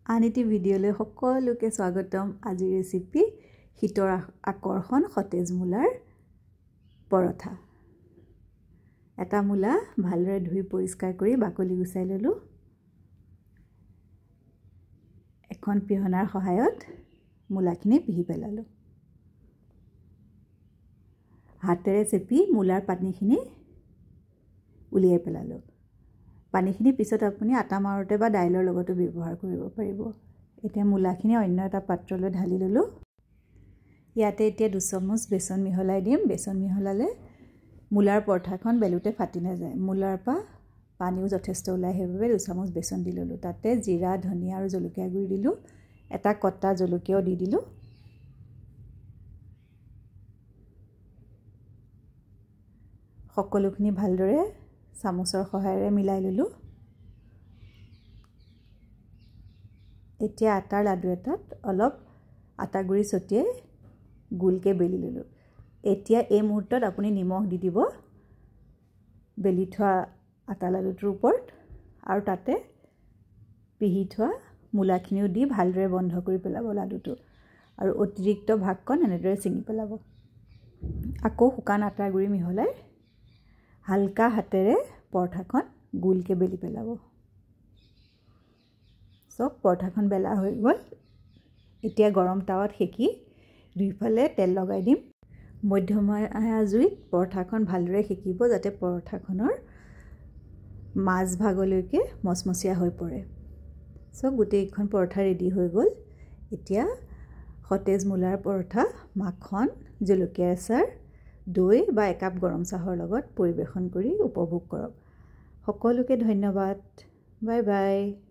আন এটি ভিডিঅ'লৈ সকলোকে স্বাগতম। আজিৰ ৰেচিপি শীতৰ আকৰ্ষণ সতেজ মূলাৰ পৰঠা। এটা মূলা ভালদৰে ধুই পৰিষ্কাৰ কৰি বাকলি গুচাই ল'লোঁ। এখন পিহনাৰ সহায়ত মূলাখিনি পিহি পেলালোঁ। হাতেৰে চেপি মূলাৰ পানীখিনি উলিয়াই পেলালোঁ। পানীখিনি পিছত আপুনি আটা মাৰোঁতে বা দাইলৰ লগতো ব্যৱহাৰ কৰিব পাৰিব। এতিয়া মূলাখিনি অন্য এটা পাত্ৰলৈ ঢালি ল'লোঁ। ইয়াতে এতিয়া 2 চামুচ বেচন মিহলাই দিম। বেচন মিহলালে মূলাৰ পৰঠাখন বেলোতে ফাটি নাযায়। মূলাৰ পৰা পানীও যথেষ্ট ওলায়, সেইবাবে 2 চামুচ বেচন দি ল'লোঁ। তাতে জিৰা, ধনিয়া আৰু জলকীয়া গুড়ি দিলোঁ। এটা কটা জলকীয়াও দি দিলোঁ। সকলোখিনি ভালদৰে চামুচৰ সহায়েৰে মিলাই ল'লোঁ। এতিয়া আটাৰ লাডু এটাত অলপ আটা গুড়ি ছটিয়াই গোলকৈ বেলি ল'লোঁ। এতিয়া এই মুহূৰ্তত আপুনি নিমখ দি দিব বেলি থোৱা আটা লাডুটোৰ ওপৰত, আৰু তাতে পিহি থোৱা মূলাখিনিও দি ভালদৰে বন্ধ কৰি পেলাব লাডুটো, আৰু অতিৰিক্ত ভাগকণ এনেদৰে ছিঙি পেলাব। আকৌ শুকান আটা গুড়ি মিহলাই হালকা হাতেৰে পৰঠাখন গোলকৈ বেলি পেলাব। চব পৰঠাখন বেলা হৈ গ'ল। এতিয়া গৰম টাৱাত সেকি দুইফালে তেল লগাই দিম। মধ্যমীয়া জুইত পৰঠাখন ভালদৰে সেকিব, যাতে পৰঠাখনৰ মাজভাগলৈকে মচমচীয়া হৈ পৰে। চব গোটেইখন পৰঠা ৰেডি হৈ গ'ল। এতিয়া সতেজ মূলাৰ পৰঠা মাখন, জলকীয়া আচাৰ, দৈ বা একাপ গৰম চাহৰ লগত পৰিৱেশন কৰি উপভোগ কৰক। সকলোকে ধন্যবাদ। Bye bye.